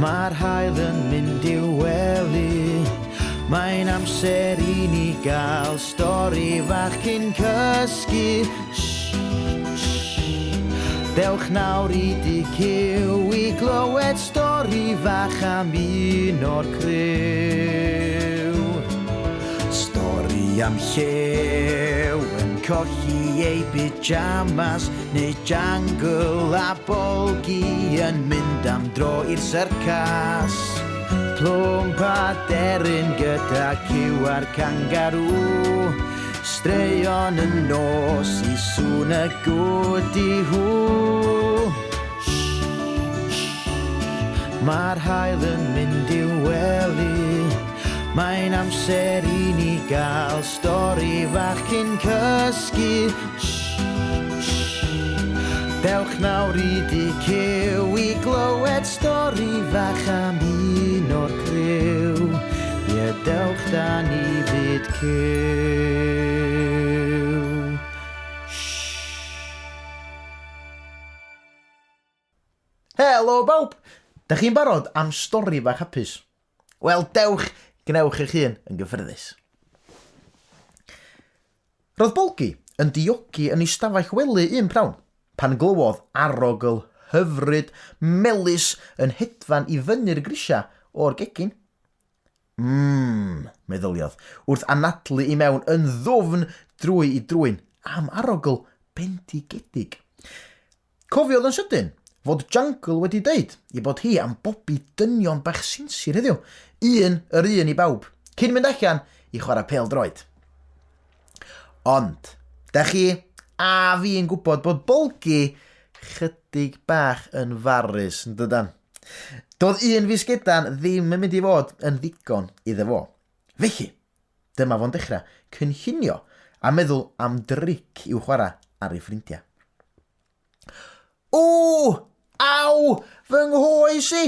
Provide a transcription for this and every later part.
Mae'r haul yn mynd i'w wely. Mae'n amser i ni gael stori fach cyn cysgu. Shh, shh. Dewch nawr i dŷ Cyw i glywed stori fach am un o'r criw. Stori am llew yn colli ei pyjamas neu jangle a Bolgi yn mynd am dro i'r syrcas. Plwmp a deryn gyda cyw a'r cangarŵ. Straeon y nos i sŵn y gwdi hw. Mae'r haul yn mynd i'w wely. Mae'n amser i ni gael stori fach cyn cysgu. Dewch nawr i dŷ Cyw i glywed stori fach am un o'r criw. Ie, dewch da ni fyd Cyw. Helo bawb! Da chi'n barod am stori fach hapus? Wel, dewch, gwnewch eich hun yn gyffyrddus. Roedd Bolgi yn diogi yn ei stafell wely un prawn, pan glywodd arogl hyfryd melys yn hedfan i fyny'r grisiau o'r gegin. Mmm, meddyliodd, wrth anadlu i mewn yn ddwfn drwy i drwyn am arogl bendigedig. Cofiodd yn sydyn fod Jangle wedi deud ei bod hi am bobi dynion bach sinsir heddiw, un yr un i bawb, cyn mynd allan i chwarae pêl-droed. Ond, da chi a fi'n gwybod bod Bolgi chydig bach yn farus, yn dydan? Doedd un fisgedan ddim yn mynd i fod yn ddigon iddo fo. Felly, dyma fo'n dechrau cynllunio a meddwl am dric i'w chwarae ar ei ffrindiau. Ww! Aw! Fy nghoes i!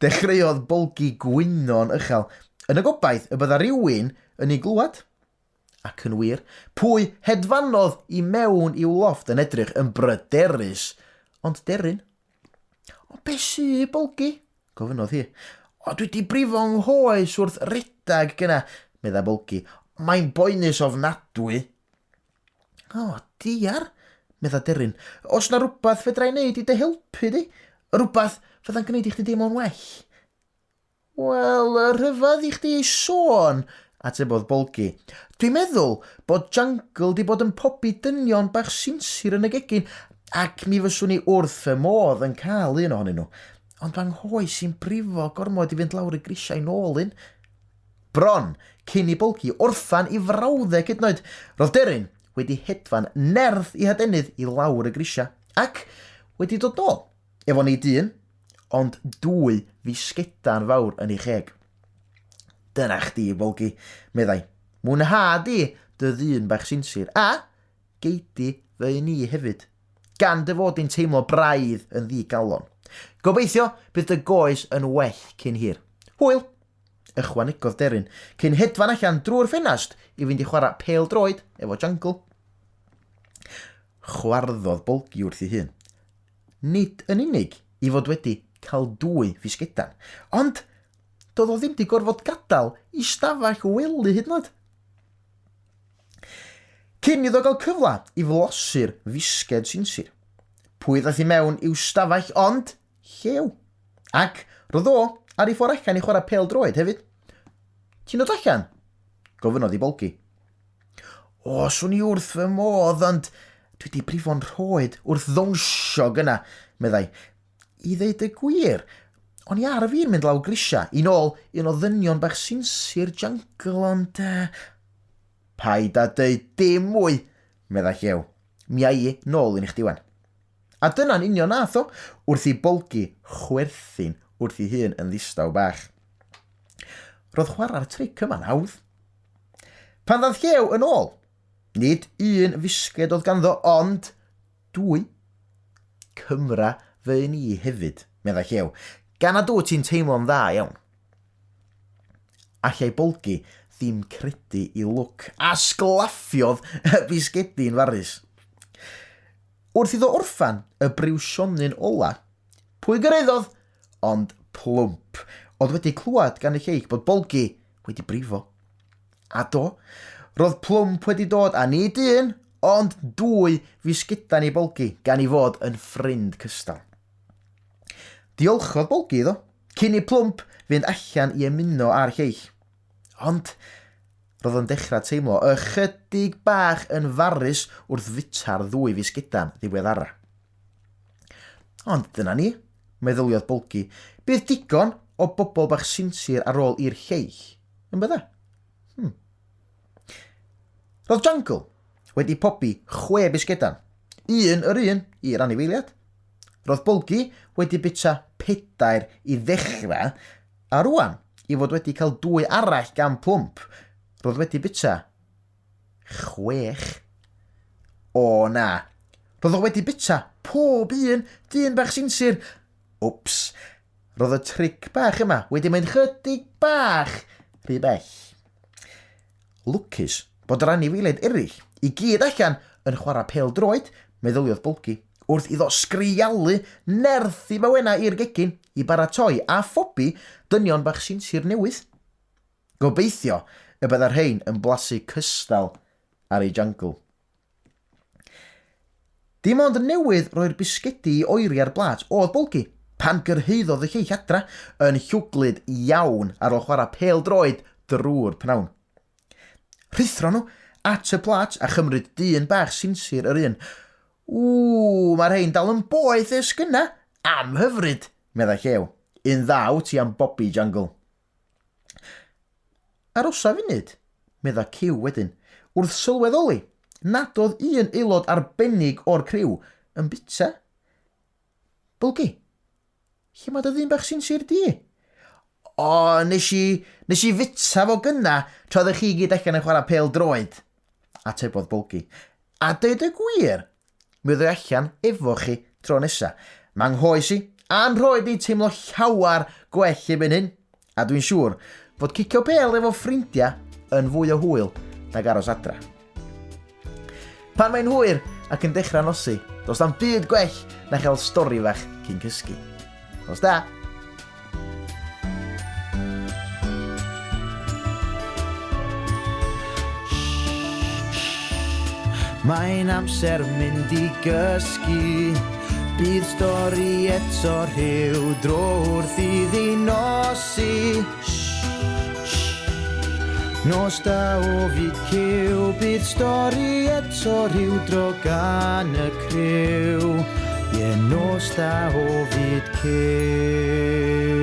Dechreuodd Bolgi gwyno'n uchel, yn y gobaith y bydda rhywun yn ei glywed. Ac yn wir, pwy hedfanodd i mewn i'w lofft yn edrych yn bryderus, ond deryn. O, be sy, Bolgi? gofynnodd hi. O, dwi 'di brifo nghoes wrth redag gyna, medda Bolgi. Mae'n boenus ofnadwy. O, diar, medda Deryn. Os na rhywbeth fedra i wneud i dy helpu di? Rhywbeth fydda'n gwneud i chdi deimlo'n well? Wel, y rhyfedd i chdi ei sôn, atebodd Bolgi. Dwi'n meddwl bod Jangle di bod yn pobi dynion bach sinsir yn y gegin, ac mi fyswn i wrth fy modd yn cael un ohonyn nhw. Ond mae nghoes i'n brifo gormod i fynd lawr y grisiau nôl un. Bron cyn i Bolgi orffan i frawddeg hyd yn oed, roedd Deryn wedi hedfan nerth i hadenydd i lawr y grisiau, ac wedi dod nôl, efo nid un, ond dwy fisgedan fawr yn ei cheg. Dyna chdi, Bolgi, meddai. Mwynha di dy ddyn bach sinsir, a gei di fy un i hefyd, gan dy fod di'n teimlo braidd yn ddi-galon. Gobeithio bydd dy goes yn well cyn hir. Hwyl! Ychwanegodd Deryn, cyn hedfan allan drwy'r ffenast i fynd i chwarae pêl-droed efo Jangle. Chwarddodd Bolgi wrth ei hun. Nid yn unig i fod wedi cael dwy fisgedan, ond doedd o ddim 'di gorfod gadael i stafell wely hyd yn oed. Cyn iddo gael cyfle i flosu'r fisged sinsir, pwy ddaeth i mewn i'w stafell ond Llew. Ac roedd o ar ei ffordd allan i chwarae pêl-droed hefyd. Ti'n dod allan? Gofynnodd i Bolgi. O, swn i wrth fy modd, ond dwi wedi brifo'n rhoed wrth ddawnsio gyna, meddai. I ddeud y gwir, o'n i ar fin mynd lawr grisia i nôl un o ddynion bach sinsir jangle, ond... Uh, paid â deud dim mwy, meddai Llew. Mi a i nôl un i chdi wan. A dyna'n union nath o, wrth i Bolgi chwerthin wrth ei hun yn ddistaw bach. Roedd chwarae'r tric yma'n hawdd. Pan ddaeth Llew yn ôl, nid un fisged oedd ganddo, ond dwy. Cymra fy un i hefyd, meddai Llew, gan nad wyt ti'n teimlo'n dda iawn. Allai Bolgi ddim credu i lwc, a sglaffiodd y bisgedi'n farus. Wrth iddo orffen y briwsionyn ola, pwy gyrhaeddodd? Ond Plwmp, oedd wedi clywed gan y lleill bod Bolgi wedi brifo. A do, roedd Plwmp wedi dod â nid un, ond dwy fisgydan i Bolgi, gan ei fod yn ffrind cystal. Diolchodd Bolgi iddo, cyn i Plwmp fynd allan i ymuno â'r lleill. Ond, roedd o'n dechrau teimlo ychydig bach yn farus wrth fwyta'r ddwy fisgydan ddiweddara. Ond dyna ni, meddyliodd Bolgi, bydd digon o bobl bach sinsir ar ôl i'r lleill, yn bydda? Roedd Jangle wedi pobi chwe bisgedan, un yr un i'r anifeiliad. Roedd Bolgi wedi bwyta pedair i ddechrau, a rwan, i fod wedi cael dwy arall gan Plwmp, roedd wedi bwyta chwech. O na, roedd o wedi bwyta pob un dyn bach sinsir. Wps, roedd y tric bach yma wedi mynd chydig bach rhy bell. Lwcus bod yr anifeiliaid eraill i gyd allan yn chwarae pêl-droed, meddyliodd Bolgi, wrth iddo sgrialu nerth i fawena i'r gegin i baratoi a phobi dynion bach sinsir newydd. Gobeithio y bydda rhein yn blasu cystal ar ei jangl. Dim ond newydd roi'r bisgedi i oeri ar blât oedd Bolgi pan gyrhaeddodd y lleill adra yn llwglyd iawn ar ôl chwarae pêl-droed drwy'r pnawn. Rhuthro nhw at y plât a chymryd dyn bach sinsir yr un. Ww, mae rhein dal yn boeth ers gynna! Am hyfryd! meddai Llew. Un dda wyt ti am bobi, Jangl. Arosa funud, medda Cyw wedyn, wrth sylweddoli nad oedd un aelod arbennig o'r criw yn bwyta. Bwlgi, lle mae dy ddyn bach sinsir di? O, nes i, nes i fyta fo gynna tra oeddech chi gyd allan yn chwarae pêl droed, atebodd Bwlgi. A deud y gwir, Mi ddoi allan efo chi tro nesa. Mae nghoes i a'n rhoed i teimlo llawer gwell erbyn hyn, a dwi'n siŵr fod cicio pêl efo ffrindiau yn fwy o hwyl nag aros adra. Pan mae'n hwyr ac yn dechrau nosi, does na'm byd gwell na chael stori fach cyn cysgu. Nos da! Mae'n amser mynd i gysgu. Bydd stori eto rhyw dro wrth iddi nosi. Nos da o fyd cyw, bydd stori eto rhyw dro gan y criw. Ie, nos da o fyd cyw.